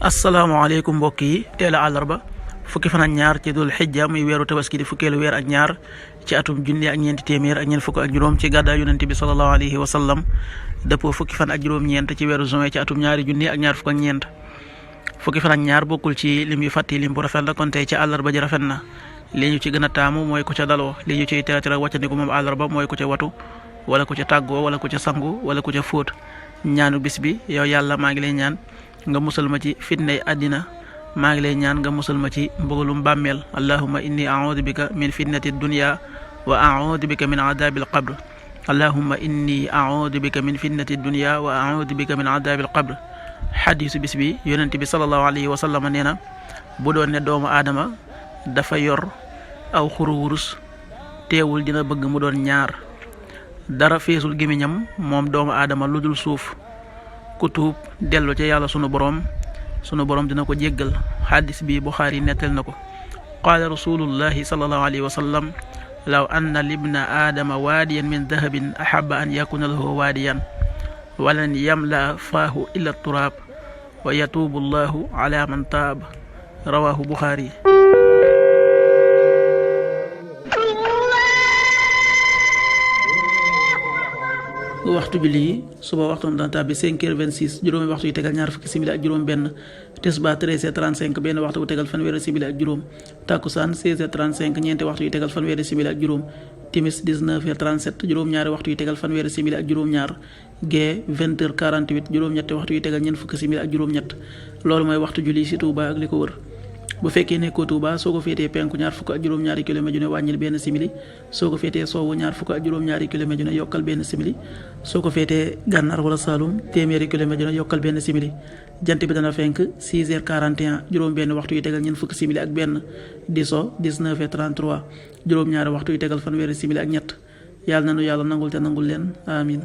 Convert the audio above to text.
asalaamaaleykum mbokk yi teel a àllarba fukki fan ak ñaar ci dul xijja muy weeru tabaski di fukkeelu weer ak ñaar ci atum junni ak ñeenti téeméer ak ñeent fukk ak juróom ci gàddaa yonent bi sallallahu alayhi wa sallam dëppoo fukki fan ak juróom-ñeent ci weeru juin ci atum ñaari junni ak ñaar fukk ak ñeent fukki fan ak ñaar bokkul ci lim yu fàtti lim bu rafet la kon tey ci àllarba ji rafet na li ñu ci gën a taamu mooy ku ca daloo li ñu ciy teetere wàccandiku moom àllarba mooy ku ca watu wala ku ca tàggoo wala ku ca sangu wala ku ca fóot ñaanu bis bi yow yàlla maa ngi lay ñaan nga musal ma ci fitnay àddina maa ngi lay ñaan nga musal ma ci mbugalum bàmmeel allahumma inni a'udhu bika min fitnati dunya wa a'udhu bika min adabil qabr allahumma inni a'udhu bika min fitnati dunya wa a'udhu bika min adabil qabr xadiisu bis bi yonent bi sallallahu alayhi wa sallam nee na bu doon ne doomu aadama dafa yor aw xuru wurus teewul dina bëgg mu doon ñaar dara feesul gémmiñam moom doomu aadama lu dul suuf ku tuub dellu ca yàlla sunu borom dina ko jéggal xadis bi Buxaari nettal na ko qaala rasulullahi sallallahu alayhi wa sallam law anna libna aadama waadiyan min dahabin ahaba an yakuna lahu waadiyan walan yamla faahu illa turaab wa yatuubu llahu ala man taab rawahu Buxaari. waxtu julli yi suba waxtu dana tàbbi 5h26 juróomi waxtu yu tegal ñaar fukki simili ak juróom benn tisbaar 13h35 benn waxtu bu tegal fanweeri simili ak juróom takkusaan 16h35 ñeenti waxtu yu tegal fanweeri simili ak juróom timis 19h37 juróom-ñaari waxtu yu tegal fanweeri simili ak juróom-ñaar gee 20h48 juróom-ñetti waxtu yu tegal ñeent fukki simili ak juróom-ñett loolu mooy waxtu julli ci Touba ak li ko wër. bu fekkee nekkoo Touba soo ko féetee penku ñaar fukk ak juróom-ñaari kilomètre ju ne wàññil benn simili soo ko féetee sowwu ñaar fukk ak juróom-ñaari kilomètre ju ne yokkal benn simili soo ko féetee gànnaar wala Saloum téeméeri kilomètre ju ne yokkal benn simili jant bi dana fenk 6h41 juróom benn waxtu yu tegal ñeent fukki simili ak benn di so 19h33 juróom-ñaari waxtu yu tegal fanweeri simili ak ñett yàlla na nu yàlla nangul te nangul leen amin